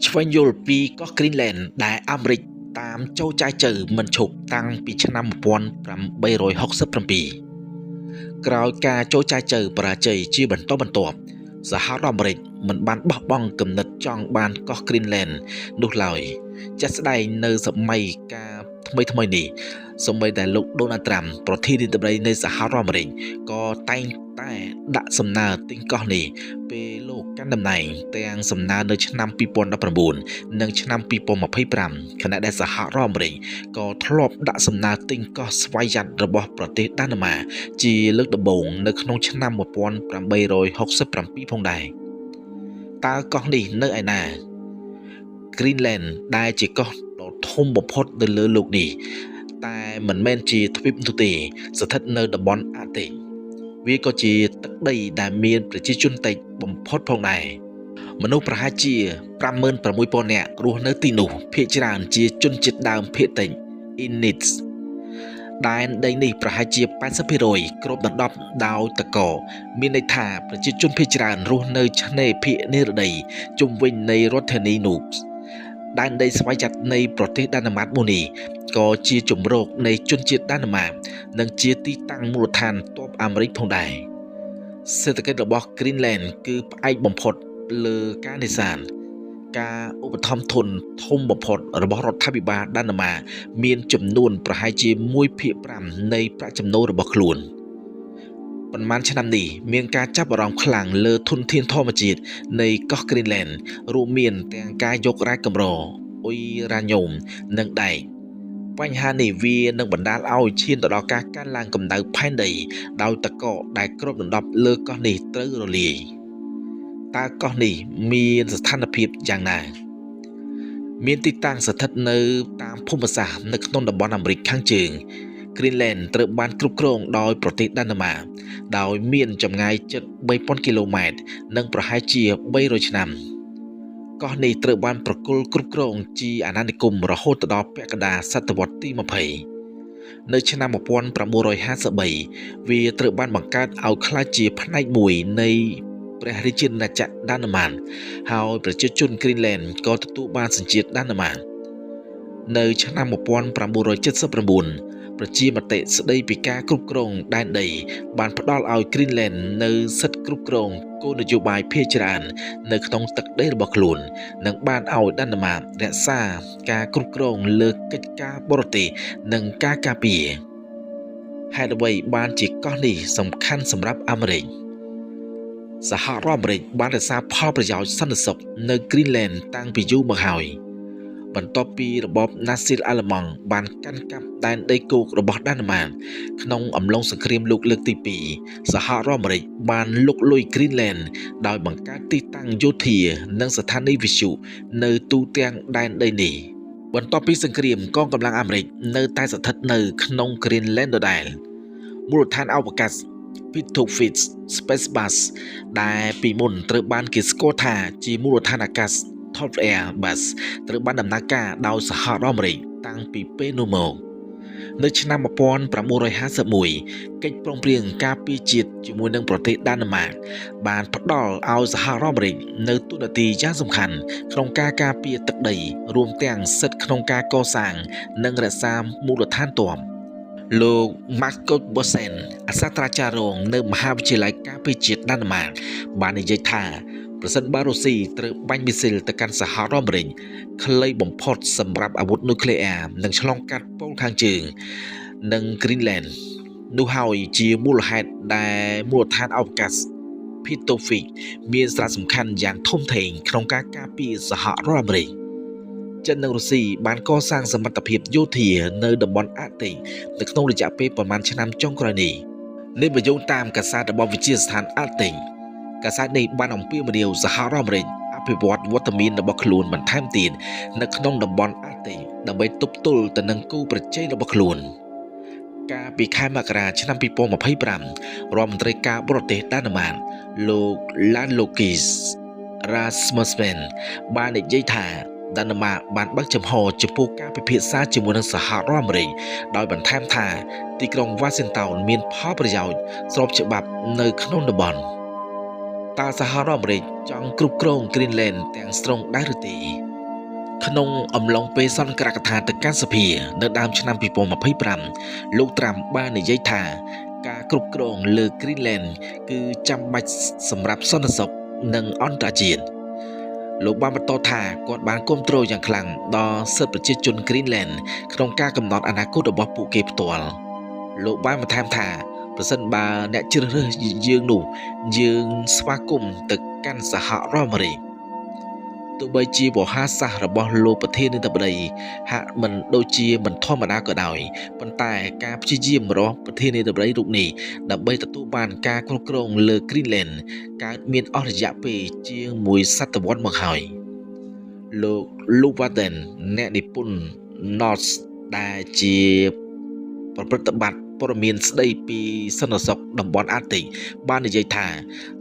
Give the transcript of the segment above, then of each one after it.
ឆ្វេងយល់ពីកោះ Greenland ដែលអាមេរិកតាមចូលចែចូវមិនឈប់តាំងពីឆ្នាំ1867ក្រោយការចូលចែចូវបរាជ័យជាបន្តបន្ទាប់សហរដ្ឋអាមេរិកមិនបានបោះបង់គំនិតចង់បានកោះ Greenland នោះឡើយជាក់ស្ដែងនៅសម័យកាលថ្មីៗនេះសូម្បីតែលោកដូណាល់ត្រាំប្រធានាធិបតីនៃសហរដ្ឋអាមេរិកក៏តែងតែដាក់សំណើទិញកោះនេះពេលលោកកាន់តំណែងទាំងសំណើនៅឆ្នាំ2019និងឆ្នាំ2025ខណៈដែលសហរដ្ឋអាមេរិកក៏ធ្លាប់ដាក់សំណើទិញកោះស្វយ័តរបស់ប្រទេសដាណឺម៉ាជាលើកដំបូងនៅក្នុងឆ្នាំ1867ផងដែរតើកោះនេះនៅឯណា Greenland ដែលជាកោះដ៏ធំបំផុតនៅលើលោកនេះតែមិនមែនជាទ្វីបនោះទេស្ថិតនៅតំបន់អាកទិកវាក៏ជាទឹកដីដែលមានប្រជាជនតិចបំផុតផងដែរមនុស្សប្រហែលជា 56,000 នាក់រស់នៅទីនោះភាគច្រើនជាជនជាតិដើមភាគតិច Inuits ដែនដីនេះប្រហែលជា 80% គ្របដណ្ដប់ដោយតកមានន័យថាប្រជាជនភាគច្រើនរស់នៅឆ្នេរភាគនិរតីជុំវិញនៃរដ្ឋធានីនូកដែនដីស្វយ័តនៃប្រទេសដាណឺម៉ាកមួយនេះក៏ជាជម្រកនៃជនជាតិដាណឺម៉ាកនិងជាទីតាំងមូលដ្ឋានទ័ពអាមេរិកផងដែរសេដ្ឋកិច្ចរបស់ Greenland គឺផ្អែកបំផុតលើការនេសាទការឧបត្ថម្ភធនធំបំផុតរបស់រដ្ឋាភិបាលដាណឺម៉ាកមានចំនួនប្រហែលជា 1/5 នៃប្រាក់ចំណូលរបស់ខ្លួនប៉ុន្មានឆ្នាំនេះមានការចាប់អារម្មណ៍ខ្លាំងលើធនធានធម្មជាតិនៃកោះ Greenland រួមមានទាំងការយករ៉ែកម្រអ៊ុយរ៉ាញ៉ូមនិងដែកបញ្ហានេះវានឹងបណ្ដាលឲ្យឈានទៅដល់ការកើនឡើងកម្ដៅផែនដីដោយតកដែលគ្របដណ្ដប់លើកោះនេះត្រូវរលាយតើកោះនេះមានស្ថានភាពយ៉ាងណាមានទីតាំងស្ថិតនៅតាមភូមិសាស្ត្រនៅក្នុងតំបន់អាមេរិកខាងជើង Greenland ត្រូវបានគ្រប់គ្រងដោយប្រទេសដាណឺម៉ាកដោយមានចម្ងាយជិត 3,000 គីឡូម៉ែត្រនិងប្រហែលជា300ឆ្នាំកោះនេះត្រូវបានប្រគល់គ្រប់គ្រងជាអាណានិគមរហូតដល់ពាក់កណ្ដាលសតវត្សទី20នៅឆ្នាំ1953វាត្រូវបានបង្កើតឲ្យក្លាយជាផ្នែកមួយនៃព្រះរាជាណាចក្រដាណឺម៉ាកហើយប្រជាជន Greenland ក៏ទទួលបានសញ្ជាតិដាណឺម៉ាកនៅឆ្នាំ1979ប្រជាមតិស្ដីពីការគ្រប់គ្រងដែនដីបានផ្ដល់ឲ្យ Greenland នៅសិទ្ធិគ្រប់គ្រងគោលនយោបាយភាគច្រើននៅក្នុងទឹកដីរបស់ខ្លួននិងបានឲ្យដាណឺម៉ាករក្សាការគ្រប់គ្រងលើកិច្ចការបរទេសនិងការការពារហេតុអ្វីបានជាកោះនេះសំខាន់សម្រាប់អាមេរិកសហរដ្ឋអាមេរិកបានរក្សាផលប្រយោជន៍សន្តិសុខនៅ Greenland តាំងពីយូរមកហើយបន្ទាប់ពីរបបណាស៊ីអាល្លឺម៉ង់បានកាន់កាប់ដែនដីគោករបស់ដាណឺម៉ាកក្នុងអំឡុងសង្គ្រាមលោកលើកទី2សហរដ្ឋអាមេរិកបានលុកលុយ Greenland ដោយបង្កើតទីតាំងយោធានិងស្ថានីយវិទ្យុនៅទូទាំងដែនដីនេះបន្ទាប់ពីសង្គ្រាមកងកម្លាំងអាមេរិកនៅតែស្ថិតនៅក្នុង Greenland ដដែលមូលដ្ឋានអវកាស Pituffik Space Base ដែលពីមុនត្រូវបានគេស្គាល់ថាជាមូលដ្ឋានអាកាស Thule Air Base ត្រូវបានដំណើរការដោយសហរដ្ឋអាមេរិកតាំងពីពេលនោះមកនៅឆ្នាំ1951កិច្ចព្រមព្រៀងការពារជាតិជាមួយនឹងប្រទេសដាណឺម៉ាកបានផ្ដល់ឲ្យសហរដ្ឋអាមេរិកនៅតួនាទីយ៉ាងសំខាន់ក្នុងការការពារទឹកដីរួមទាំងសិទ្ធិក្នុងការកសាងនិងរក្សាមូលដ្ឋានទ័ពលោក Marco Bosen អាសាត្រាចារ្យរងនៅមហាវិទ្យាល័យការពារជាតិដាណឺម៉ាកបាននិយាយថាប្រសិនបើរុស្ស៊ីត្រូវបាញ់មីស៊ីលទៅកាន់សហរដ្ឋអាមេរិកខ្លីបំផុតសម្រាប់អាវុធនុយក្លេអ៊ែរនិងឆ្លងកាត់ប៉ូលខាងជើងនិង Greenland នោះហើយជាមូលហេតុដែលមូលដ្ឋានអវកាស Pituffik មានសារៈសំខាន់យ៉ាងធំធេងក្នុងការការពារសហរដ្ឋអាមេរិកចិននិងរុស្ស៊ីបានកសាងសមត្ថភាពយោធានៅតំបន់អាកទិកនៅក្នុងរយៈពេលប្រមាណឆ្នាំចុងក្រោយនេះនេះបើយោងតាមកាសែតរបស់វិទ្យាស្ថានអាកទិកកាសែតនេះបានអំពាវនាវសហរដ្ឋអាមេរិកអភិវឌ្ឍវត្តមានរបស់ខ្លួនបន្ថែមទៀតនៅក្នុងតំបន់អាកទិកដើម្បីទប់ទល់ទៅនឹងគូប្រជែងរបស់ខ្លួនកាលពីខែមករាឆ្នាំ2025រដ្ឋមន្ត្រីការបរទេសដាណឺម៉ាកលោកឡានឡូគីសរ៉ាស្មូសែនបាននិយាយថាដាណឺម៉ាកបានបើកចំហចំពោះការពិភាក្សាជាមួយនឹងសហរដ្ឋអាមេរិកដោយបន្ថែមថាទីក្រុងវ៉ាស៊ីនតោនមានផលប្រយោជន៍ស្របច្បាប់នៅក្នុងតំបន់តើសហរដ្ឋអាមេរិកចង់គ្រប់គ្រង Greenland ទាំងស្រុងដែរឬទេ ក្នុងអំឡុងពេលសន្ទរកថាទៅកាន់សភានៅដើមឆ្នាំ2025លោកត្រាំបាននិយាយថាការគ្រប់គ្រងលើ Greenland គឺចាំបាច់សម្រាប់សន្តិសុខនិងអន្តរជាតិលោកបានបន្តថាគាត់បានគ្រប់គ្រងយ៉ាងខ្លាំងដល់សិទ្ធិប្រជាជន Greenland ក្នុងការកំណត់អនាគតរបស់ពួកគេផ្ទាល់លោកបានបន្ថែមថាប្រសិនបើអ្នកជ្រើសរើសយើងនោះយើងស្វាគមន៍ទៅកាន់សហរដ្ឋអាមេរិកទោះបីជាវោហារសាស្ត្ររបស់លោកប្រធានាធិបតីហាក់មិនដូចជាមិនធម្មតាក៏ដោយប៉ុន្តែការព្យាយាមរបស់ប្រធានាធិបតីរូបនេះដើម្បីទទួលបានការគ្រប់គ្រងលើ Greenland កើតមានអស់រយៈពេលជាងមួយសតវត្សមកហើយលោក Luvaden អ្នកនិពន្ធ North ដែលជាប្រព្រឹត្តបត្តិព័ត៌មានស្ដីពីសន្តិសុខតំបន់អាកទិកបាននិយាយថា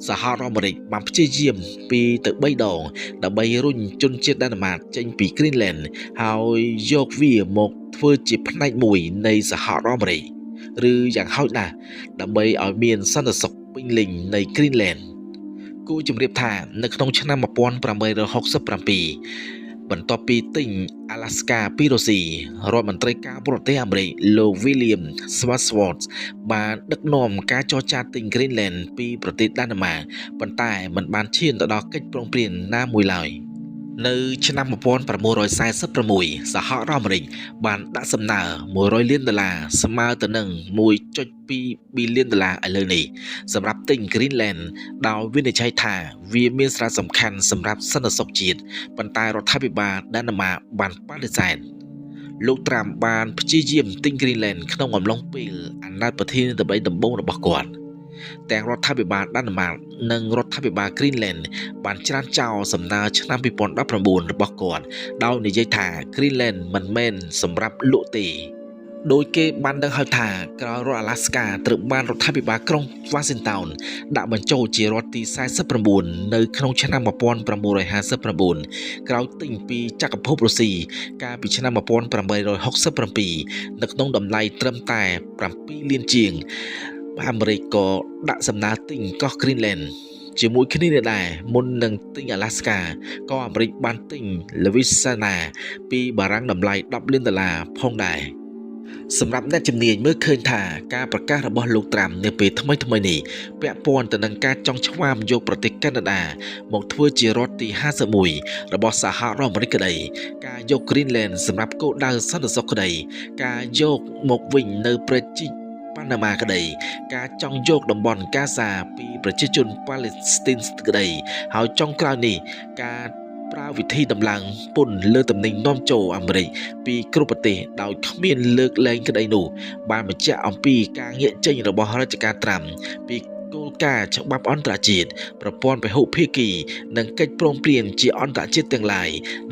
សហរដ្ឋអាមេរិកបានព្យាយាម2ទៅ3ដងដើម្បីរុញជនជាតិដាណឺម៉ាកចេញពី Greenland ហើយយកវាមកធ្វើជាផ្នែកមួយនៃសហរដ្ឋអាមេរិកឬយ៉ាងហោចណាស់ដើម្បីឲ្យមានសន្តិសុខពេញលេញនៃ Greenland គួរជម្រាបថានៅក្នុងឆ្នាំ1867បន្ទាប់ពីទិញអាឡាស្កាពីរុស្ស៊ីរដ្ឋមន្ត្រីការបរទេសអាមេរិកលោក William Swarsworth បានដឹកនាំការចរចាទិញ Greenland ពីប្រទេសដាណឺម៉ាកប៉ុន្តែមិនបានឈានទៅដល់កិច្ចព្រមព្រៀងណាមួយឡើយនៅឆ្នាំ1946សហរដ្ឋអាមេរិកបានដាក់សំណើ100លានដុល្លារស្មើទៅនឹង 1.2 ប៊ីលានដុល្លារឥឡូវនេះសម្រាប់ទិញ Greenland ដោយវិនិច្ឆ័យថាវាមានសារៈសំខាន់សម្រាប់សន្តិសុខជាតិប៉ុន្តែរដ្ឋាភិបាលដាណឺម៉ាកបានបដិសេធលោកត្រាំបានព្យាយាមទិញ Greenland ក្នុងអំឡុងពេលអាណត្តិប្រធានាធិបតីដំបូងរបស់គាត់ទាំងរដ្ឋាភិបាលដាណឺម៉ាកនិងរដ្ឋាភិបាល Greenland បានច្រានចោលសំណើឆ្នាំ2019របស់គាត់ដោយនិយាយថា Greenland មិនមែនសម្រាប់លក់ទេដោយគេបានដឹងហើយថាក្រោយរដ្ឋអាឡាស្កាត្រូវបានរដ្ឋាភិបាលក្រុងវ៉ាស៊ីនតោនដាក់បញ្ចូលជារដ្ឋទី49នៅក្នុងឆ្នាំ1959ក្រោយទិញពីចក្រភពរុស្ស៊ីកាលពីឆ្នាំ1867នៅក្នុងតម្លៃត្រឹមតែ7លានជាងអាមេរិកក៏ដាក់សំណើទិញកោះ Greenland ជាមួយគ្នានេះដែរមុននឹងទិញអាឡាស្កាក៏អាមេរិកបានទិញ Louisiana ពីបារាំងតម្លៃ10លានដុល្លារផងដែរសម្រាប់អ្នកជំនាញមើលឃើញថាការប្រកាសរបស់លោកត្រាំនាពេលថ្មីៗនេះពាក់ព័ន្ធទៅនឹងការចង់ឆ្វាមយកប្រទេសកាណាដាមកធ្វើជារដ្ឋទី51របស់សហរដ្ឋអាមេរិកក្តីការយក Greenland សម្រាប់គោលដៅសន្តិសុខក្តីការយកមកវិញនៅព្រែកជីកប៉ាណាម៉ាក្តីការចង់យកតំបន់កាហ្សាពីប្រជាជនប៉ាឡេស្ទីនក្តីហើយចុងក្រោយនេះការប្រើវិធីដំឡើងពន្ធលើទំនិញនាំចូលអាមេរិកពីគ្រប់ប្រទេសដោយគ្មានលើកលែងក្តីនោះបានបញ្ជាក់អំពីការងាកចេញរបស់រដ្ឋការត្រាំពីគោលការណ៍ច្បាប់អន្តរជាតិប្រព័ន្ធពហុភាគីនិងកិច្ចព្រមព្រៀងជាអន្តរជាតិទាំងឡាយ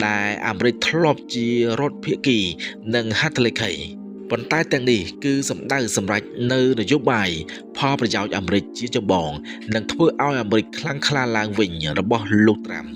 ដែលអាមេរិកធ្លាប់ជារដ្ឋភាគីនិងហត្ថលេខីប៉ុន្តែទាំងនេះគឺសម្ដៅសម្រេចនៅនយោបាយផលប្រយោជន៍អាមេរិកជាចម្បងនិងធ្វើឲ្យអាមេរិកខ្លាំងក្លាឡើងវិញរបស់លោកត្រាំ។